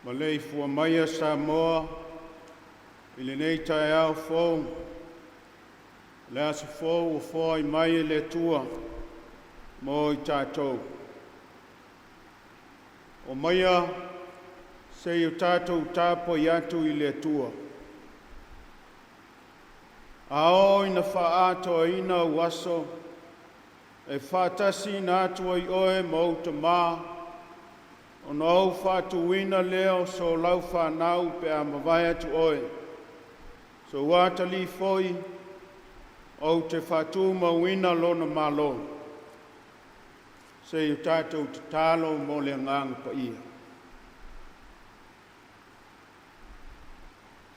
Maleifua maia Samoa i lenei taeao fou, le aso fou ua foai mai e le Atua mo i tatou. Omaia se i o tatou tapuai atu i le Atua. A oo ina faaatoaina ou aso e faatasiina atu ai oe ma ou tamā, ona ou faatuina lea o so laufanau pe a mavae atu oe. Sou atalii foi ou te faatumauina lona malo. Se i o tatou tatalo mo le Agaga Paia.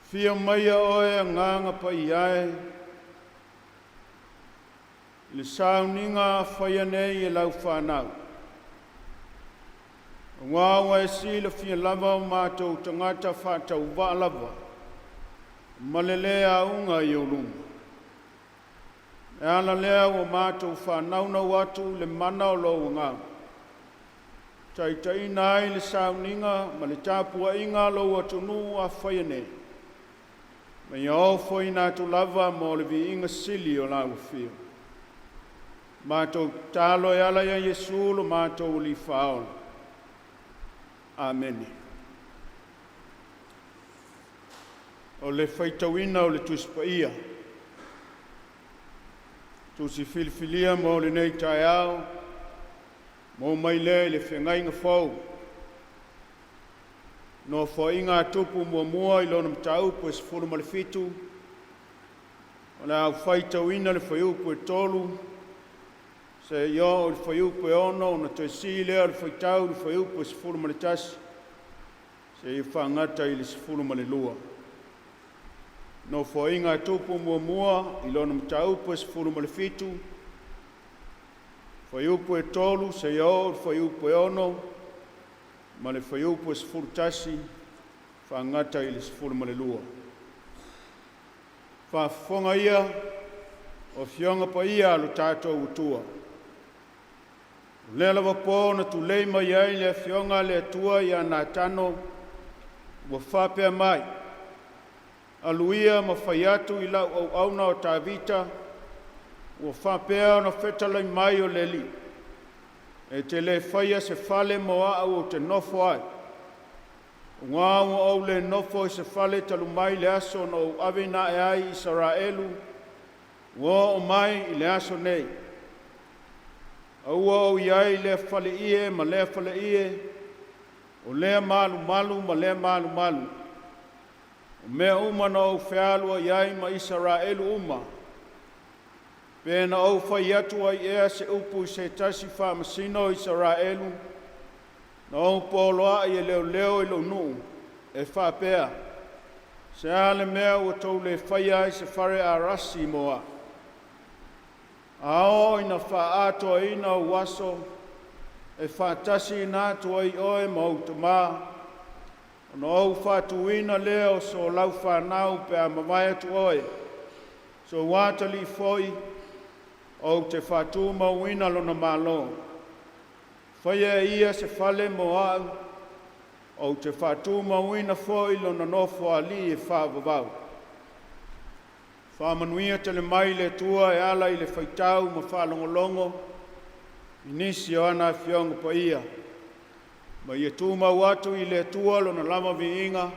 Afio maia oe Agaga Paia e, i le sauniga faia nei e lau fanau, aua ua e silafia lava o matou tagata faatauvaa lava ma le lē auga i ou luma. E ala lea ua matou faanaunau atu le mana o lou Agaga, taitaiina ai le sauniga ma le tapuaiga a lou atunuu afaia nei, ma ia ofoina atu lava mo le viiga sili o lau afio. Matou tatalo e ala ia Iesu lo matou Alii Faaola. Amene. O le faitauina o le Tusi Paia, tusi filifilia mo lenei taeao, mo mai lea i le feagaiga fou. Nofoaiga a Tupu muamua i lona mataupu e 17, o le a ou faitauina le fuaiupu e 3 seia oo i le fuaiupu e 6, ona toe sii lea o le faitau i le fuaiupu e 11 seia faagata i le 12. Nofoaiga a Tupu muamua i lona mataupu e 17, fuaiupu e 3 seia oo i le fuaiupu e 6, ma le fuaiupu e 11 faagata i le 12. Faafofoga ia o Afioga Paia a lo tatou Atua. O lea lava po na tulei mai ai le Afioga a le Atua ia Natano ua faapea mai, Alu ia ma fai atu i lau auauna o Tavita, ua faapea ona fetalai mai o le Alii, e te le faia se fale mo a'u ou te nofo ai, aua ua ou le nofo i se fale talu mai le aso na ou aveina ae ai Isaraelu ua oo mai i le aso nei. A ua ou i ai i lea faleie ma lea faleie, o lea malumalu ma lea malumalu, o mea uma na ou fealuai ai ma Isaraelu uma, pe na ou fai atu ai ea se upu i se tasi faamasino o Isaraelu, na ou poloai e leoleo i lou nuu, e faapea, Se a le mea ua tou le faia ai se fale arasi mo a'u? A oo ina faaatoaina ou aso e faatasiina atu ai oe ma ou tamā, ona ou faatuina lea o so laufanau pe a mavae atu oe, sou atalii foi ou te faatumauina lona malo. Faia e ia se fale mo a'u, ou te faatumauina foi lona nofoalii e faavavau. Faamanuia tele mai le Atua e ala i le faitau ma faalogologo i nisi o ana Afioga Paia, ma ia tumau atu i le Atua lona lava viiga,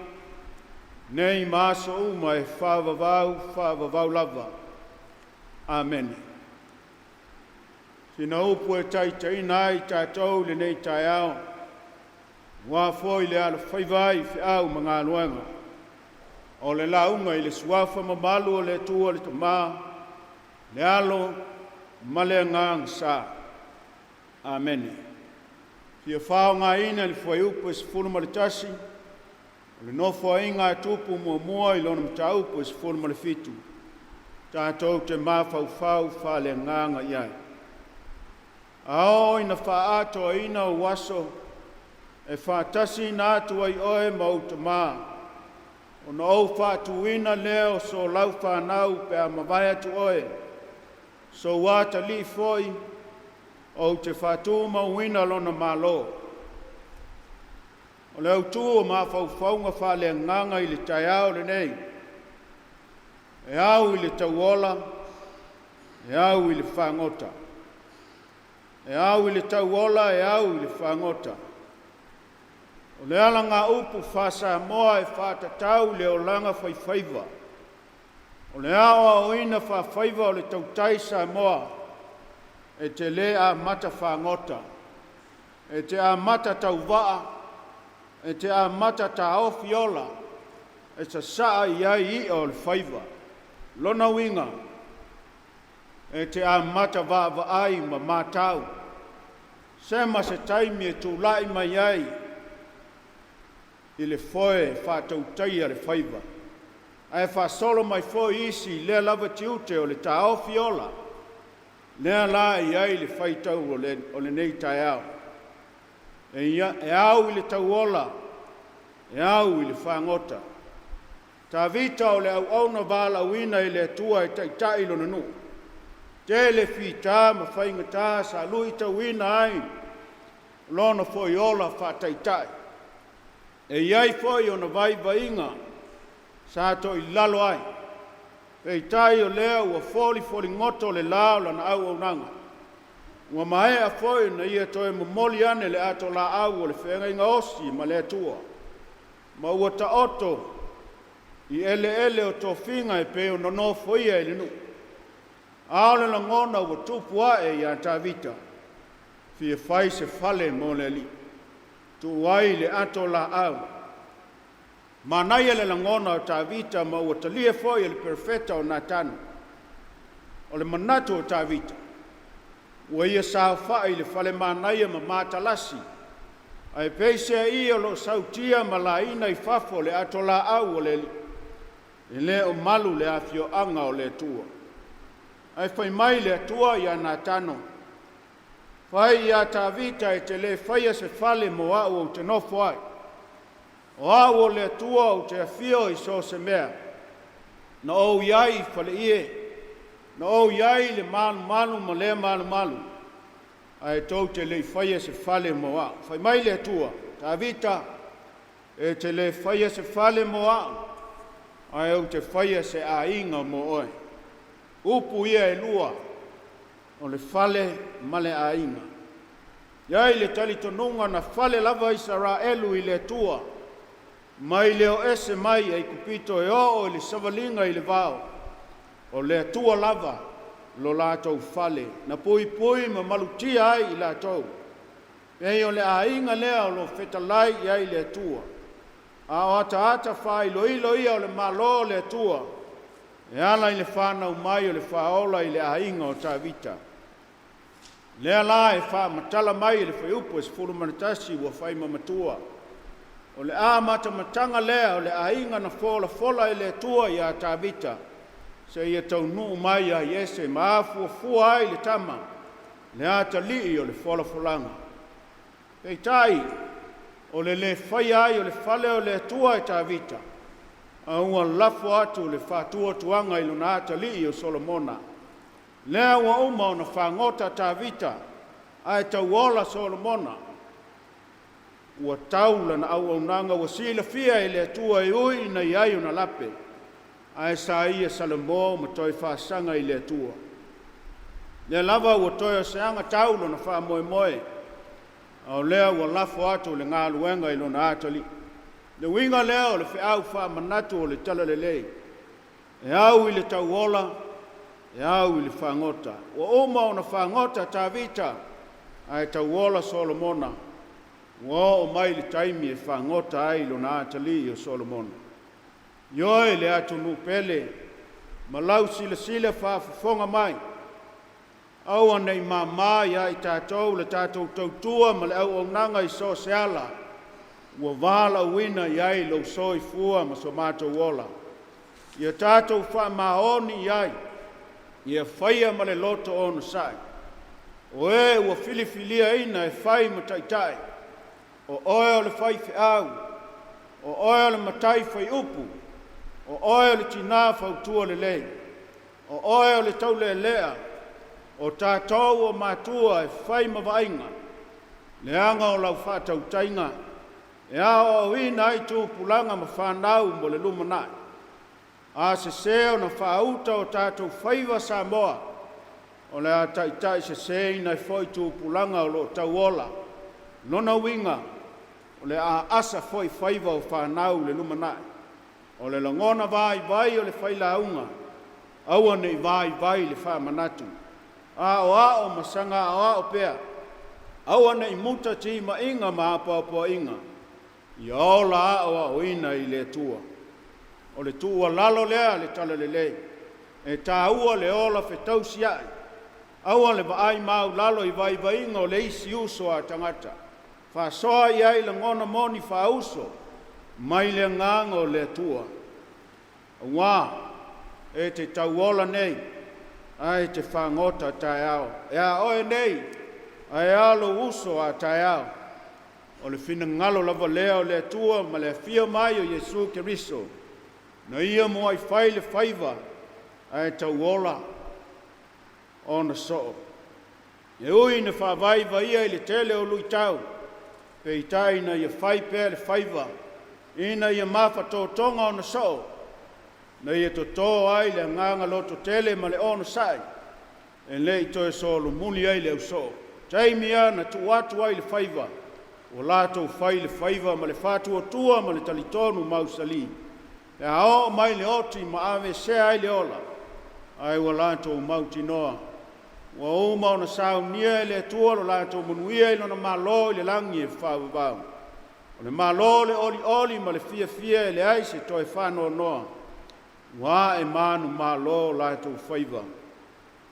nei ma aso uma e faavavau, faavavau lava. Amene. Sina upu e taitaiina ai tatou i lenei taeao, aua foi le alofaiva ai i feau ma galuega. O le lauga i le suafa mamalu o le Atua le Tama, le Alo ma le Agaga Sa. Amene. Fia faaaogaina le fuaiupu e 11 o le Nofoaiga a Tupu Muamua i lona mataupu e 17, tatou te mafaufau faaleagaga i ai. A oo ina faaatoaina ou aso e faatasiina atu ai oe ma ou tamā, ona ou faatuina lea o so laufanau pe a mavae atu oe, sou atalii foi ou te faatumauina lona malo. O le autu o mafaufauga faaleagaga i le taeao lenei, e au i le tauola, e au i le fagota. E au i le tauola, e au i le fagota. O le alagaupu faa-Samoa e faatatau i le olaga faifaiva, o le aoaoina faafaiva o le tautai Samoa, e te le amata fagota, e te amata tauvaa, e te amata taofi ola, e sasaa i ai i'a o le faiva. Lona uiga, e te amata vaavaai ma matau, sema se taimi e tulai mai ai i le foe e faatautaia le faiva, ae faasolo mai foi isi i lea lava tiute o le taofi ola, lea la e i ai le faitau o lenei taeao. E au i le tauola, e au i le fagota. Tavita o le auauna valaauina e le Atua e taitai lona nuu. Tele fita ma faigata sa luitauina ai lona foi ola faataitai. E i ai foi ona vaivaiga sa toilalo ai, peitai o lea ua folifoligoto le la o lana auaunaga. Ua maea foi ona ia toe momoli ane le atolaau o le feagaiga osi ma le Atua, ma ua taoto i eleele o tofiga e pei ona nofoia e le nuu. A o le lagona ua tupu ae ia Tavita, fia fai se fale mo le Alii, tuu ai le ato laau. Manaia le lagona o Tavita ma ua talia foi e le perofeta o Natano. O le manatu o Tavita, ua ia saofai i le fale manaia ma matalasi, ae peiseai o lo o sautia ma laina i fafo le atolaau a le Alii. E le o malu le afioaga o le Atua. Ae fai mai le Atua ia Natano, fai ia Tavita e te le faia se fale mo au ou te nofo ai. O au o le Atua ou te afio i so o se mea. Na ou i ai i faleie, na ou i ai i le malumalu ma lea malumalu, ae tou te le i faia se fale mo au. Fai mai le Atua, Tavita, e te le faia se fale mo au, ae ou te faia se aiga mo oe. Upu ia e lua, o le fale ma le aiga. E i ai le talitonuga na fale lava Isaraelu i le Atua, mai le o ese mai Aikupito e oo i le savaliga i le vao, o le Atua lava lo latou fale, na puipui ma malutia ai i latou. Pei o le aiga lea o lo o fetalai i ai le Atua. A o ataata faailoilo ia o le Malo o le Atua, e ala i le fanau mai o le Faaola i le aiga o Tavita. Lea la e faamatala mai e le fuaiupu e 11 ua fai ma matua. O le amatamataga lea o le aiga na folafola e le Atua ia Tavita, seia taunuu mai ia Iese ma afuafua ai le tama, le atalii o le folafolaga. Peitai, o le le faia ai o le fale o le Atua e Tavita, a ua lafo atu le faatuatuaga i lona atalii o Solomona. Lea ua uma ona fagota Tavita, ae tauola Solomona. Ua tau lana auaunaga ua silafia e le Atua e ui ina i ai ona lape, ae sa ia salamo ma toe faasaga i le Atua. Lea lava ua toe o se aga tau lona faamoemoe, a o lea ua lafo atu le galuega i lona atalii. Le uiga lea o le feau faamanatu o le Talalelei, e au i le tauola, e au i le fagota. Ua uma ona fagota Tavita, ae tauola Solomona. Ua oo mai le taimi e fagota ai lona atalii o Solomona. Ioe le atunuu pele, ma lau silasila faafofoga mai. Aua nei māmā ia i tatou le tatou tautua ma le auaunaga i so o se ala, ua valaauina i ai lou soifua ma so matou ola. Ia tatou faamaoni i ai, ia faia ma le loto onosai. O e ua filifiliaina e fai ma taitai, o oe o le faifeau, o oe o le matai faiupu, o oe o le tinā fautua lelei, o oe o le taulealea, o tatou o matua e fai ma vaaiga, leaga o lau faatautaiga e aoaoina ai tupulaga ma fanau mo le lumanai. A sese ona faauta o tatou faiva Samoa, o le a taitaiseseina ai foi tupulaga o lo o tauola. Lona uiga, o le a asa foi faiva o fanau i le lumanai. O le lagona vaivai o le failauga, aua ne i vaivai le faamanatu. Aoao ma saga aoao pea, aua ne i muta timaiga ma apoapoaiga, ia ola aoaoina i le Atua. O le tuualalo lea a le Talalelei, e taua le ola fetausiai, aua le vaai maualalo i vaivaiga o le isi uso a tagata. Faasoa i ai lagona moni faauso mai le agaga o le Atua, aua e te tauola nei ae e te fagota taeao, e a oe nei ae a lou uso a taeao. O le finagalo lava lea o le Atua ma le afio mai o Iesu Keriso, na Ia muai fai le faiva ae tauola ona soo. E ui ina faavaivaia i le tele o luitau, peitai na ia fai pea le faiva ina ia mafatotoga ona soo, na ia toto ai le agaga lototele ma le onosai, e le i toe solomuli ai le ausoo. Taimi lava na tuu atu ai le faiva, ua latou fai le faiva ma le faatuatua ma le talitonu mausali, pe a oo mai le oti ma aveesea ai le ola, ae ua latou mautinoa ua uma ona saunia e le Atua lo latou manuia i lona Malo i le lagi e faavavau. O le Malo o le olioli ma le fiafia e leai se toe faanoanoa, ua ae manumalo o latou faiva,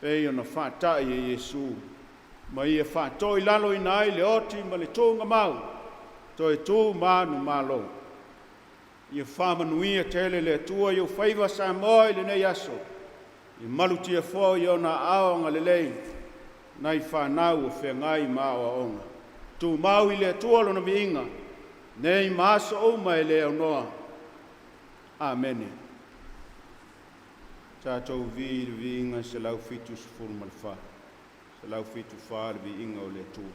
pei ona faatai e Iesu, ma ia faatoilaloina ai le oti ma le tugamau, toe tu manumalo. Ia faamanuia tele le Atua i ou faiva Samoa i lenei aso, ia malutia foi i ona aao agalelei nai fanau o feagai ma aoaoga. Tumau i le Atua lona viiga, nei ma aso uma e le aunoa. Amene. Tatou vi i le viiga 174, 174 le viiga o le Atua.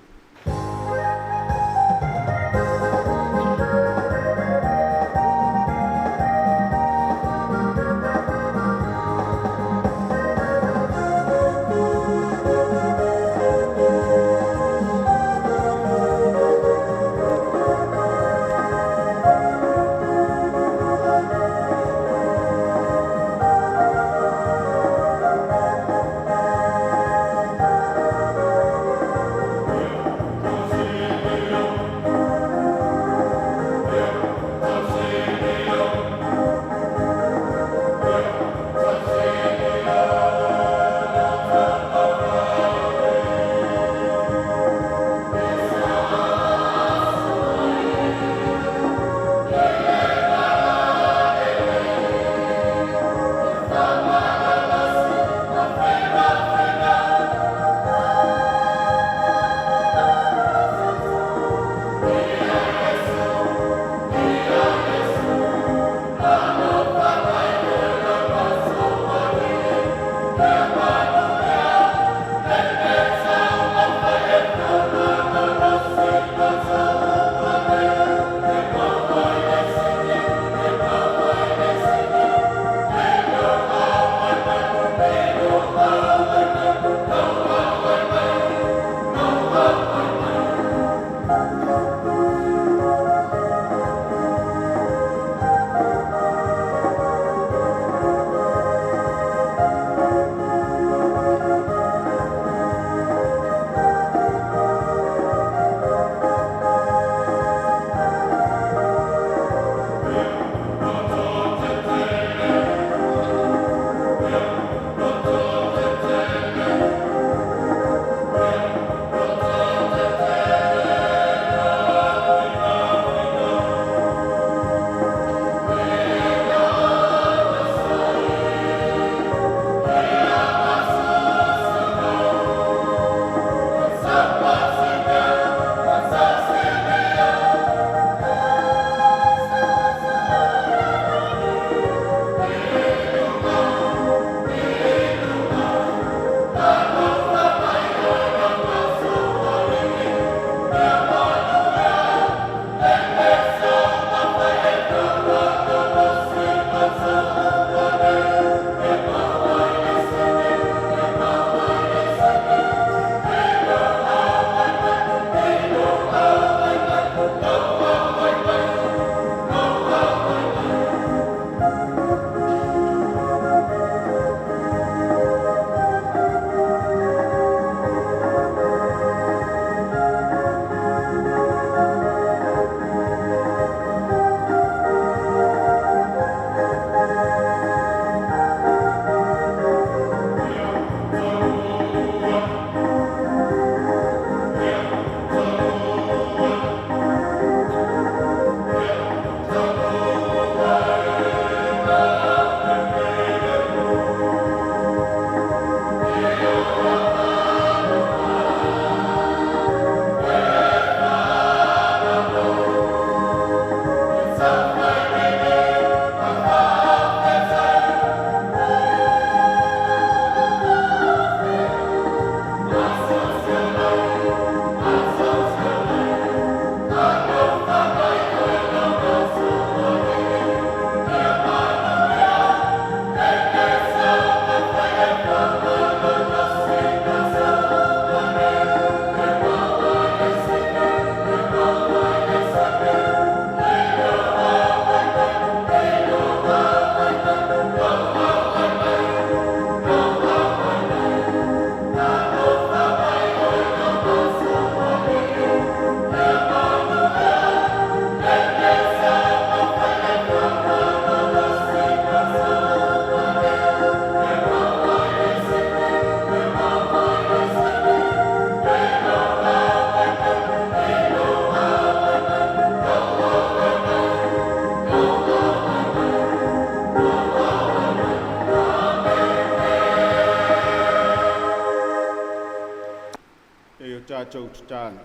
tatou tatalo.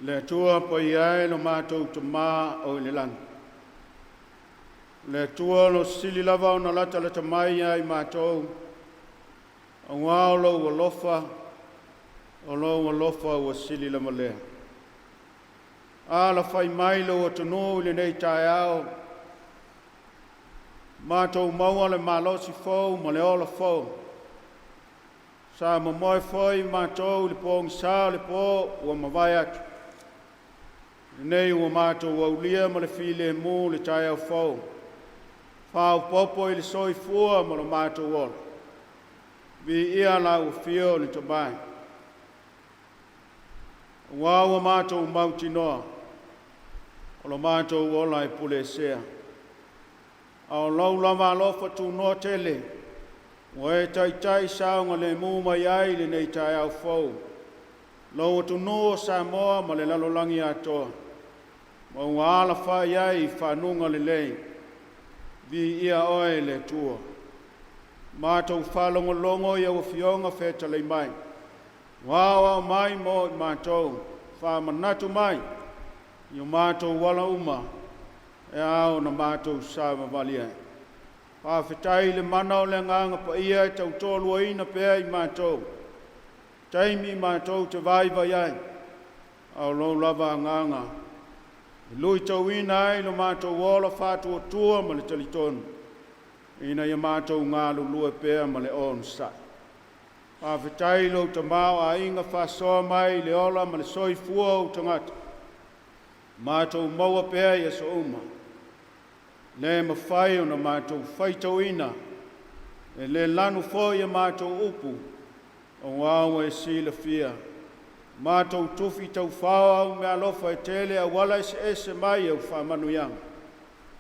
Le Atua paia e lo matou Tamā o i le lagi. Le Atua o lo sili lava ona latalata mai ia i matou, auā o lou alofa, o lou alofa ua sili lava lea. Alafai mai lou atunuu i lenei taeao, matou maua le malosi fou ma le ola fou. Sa momoe foi matou i le pogisa o le po ua mavae atu. Lenei ua matou aulia ma le filemu le taeao fou, faaopoopo i le soifua ma lo matou ola. Viia lau afio o le Tomai. Auā ua matou mautinoa, o lo matou ola e puleesea. A o lou lava alofa tunoa tele, ua e taitai saogalemu mai ai i lenei taeao fou, lou atunuu o Samoa ma le lalolagi atoa, ma ua alafai ai i fanuga lelei. Viia oe le Atua. Matou faalogologo i au afioga fetalai mai, ua aoao mai mo i matou, faamanatu mai i o matou ala uma, e ao ona matou savavali ai. Faafetai i le mana o le Agaga Paia e tautoaluaina pea i matou, taimi matou te vaivai ai, a o lou lava agaga e luitauina ai lo matou ola faatuatua ma le talitonu, ina ia matou galulue pea ma le onosai. Faafetai i lou tamaoaiga faasoa mai i le ola ma le soifua o ou tagata, matou maua pea i aso uma, le mafai ona matou faitauina, e le lanu foi a matou upu, auā ua e silafia. Matou tufi taufao au meaalofa e tele auala eseese mai au faamanuiaga.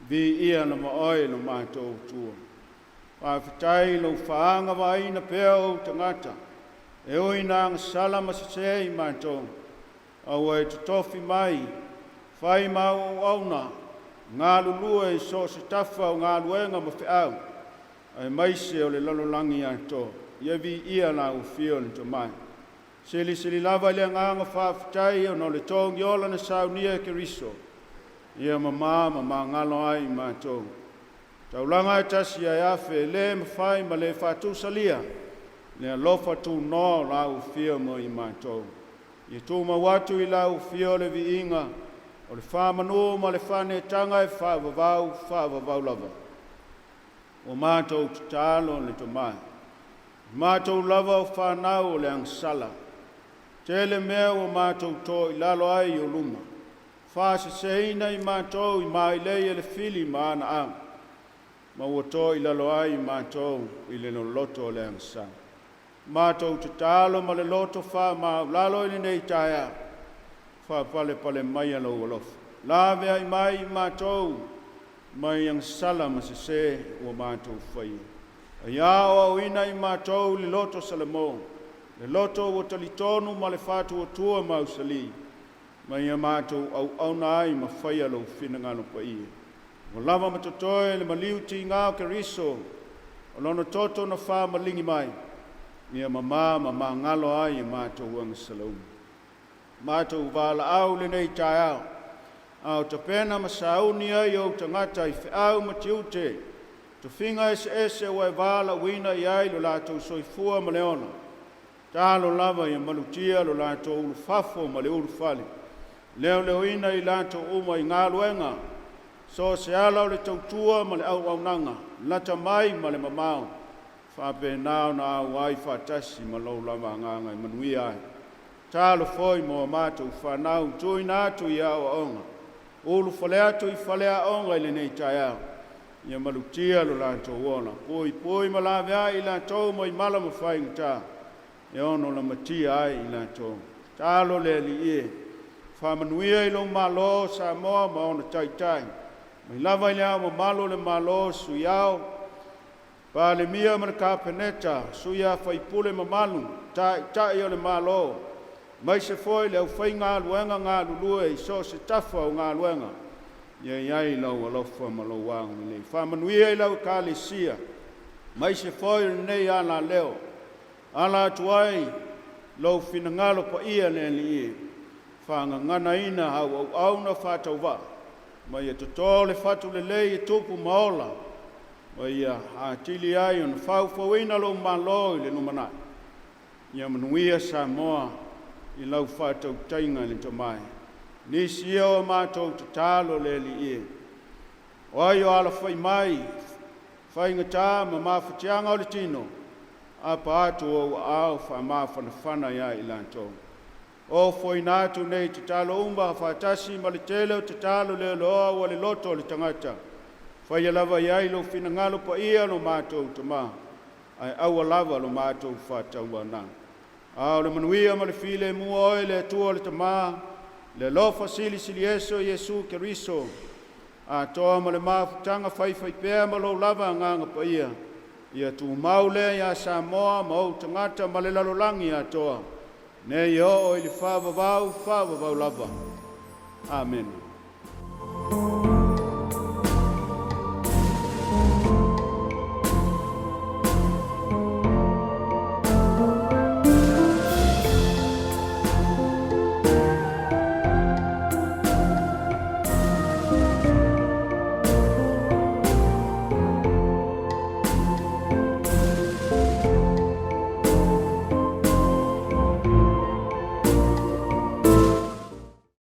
Viia lava oe lo matou Atua. Faafetai i lou faagavaaina pea o ou tagata, e ui ina agasala ma sesē i matou, a ua e totofi mai, fai ma au auauna, galulue i so o se tafa o galuega ma feau, aemaise o le lalolagi atoa. Ia viia lau afio le Tomai. Silisili lava i le agaga faafetai ona o le togiola na saunia e Keriso, ia mamā ma magalo ai i matou. Taulaga e tasi ae afe e le mafai ma le faatusalia le alofa tunoa o lau afio mo i matou. Ia tumau atu i lau afio le viiga, o le faamanu ma le faaneetaga e faavavau, faavavau lava. Ua matou tatalo le Tomai. Matou lava o fanau o le agasala. Tele mea ua matou to i lalo ai i ou luma. Faaseseina i matou i mailei e le fili ma ana au, ma ua to i lalo ai i matou i le loloto o le agasala. Matou tatalo ma le loto faamaualalo i lenei taeao, faapalepale maia lou alofa. Laveai mai i matou mai agasala ma sesē ua matou faia. Ia aoaoina i matou le loto Salamo, le loto ua talitonu ma le faatuatua mausali, ma ia matou auauna ai ma faia lou finagalo paia. Ua lava ma totoe le maliu tigā o Keriso, o lona toto na faamaligi mai, ia mamā ma magalo ai e matou agasala uma. Matou valaau i lenei taeao, a o tapena ma sauni ai ou tagata i feau ma tiute, tofiga eseese ua e valaauina i ai lo latou soifua ma le ola. Talo lava ia malutia lo latou ulufafo ma le ulufale, leoleoina i latou uma i galuega, so o se ala o le tautua ma le auaunaga, lata mai ma le mamao, faapena ona auai faatasi ma lou lava agaga e manuia ai. Talo foi mo a matou fanau tuuina atu i aoaoga, ulufale atu i faleaoga i lenei taeao, ia malutia lo latou ola, puipui ma laveai i latou mai mala ma faigata, e ono lamatia ai i latou. Talo le Alii e, faamanuia i lou Malo o Samoa ma ona taitai, mai lava i le Ao Mamalu o le Malo, Sui Ao, Palemia ma le Kapeneta, sui usufono mamalu, Taitai o le Malo, aemaise foi le aufaigaluega galulue i so o se tafa o galuega, ia i ai lau alofa ma lou agalelei. Faamanuia i lau Ekalesia, aemaise foi o lenei alaleo. Ala atu ai lou finagalo paia le Alii e, faagaganaina au auauna faatauvaa, ma ia toto le fatu lelei e tupu ma ola, ma ia atili ai ona faufauina lou malo i le lumanai. Ia manuia Samoa i lau faatautaiga i le tamae. Nisi ia o matou tatalo le Alii e, o ai o alafai mai, faigata ma mafatiaga o le tino, apa atu ou aao faamafanafana ia i latou. O foaiina atu nei tatalo uma faatasi ma le tele o tatalo leoloa ua le loto o le tagata. Faia lava i ai lou finagalo paia lo matou tamā, ae aua lava lo matou faatauanau. A o le manuia ma le filemu o oe le Atua o le Tamā, le alofa silisili ese o Iesu Keriso, atoa ma le mafutaga faifaipea ma lou lava Agaga Paia, ia tumau lea iā Samoa ma ou tagata ma le lalolagi atoa, nei oo i le faavavau, faavavau lava. Amene.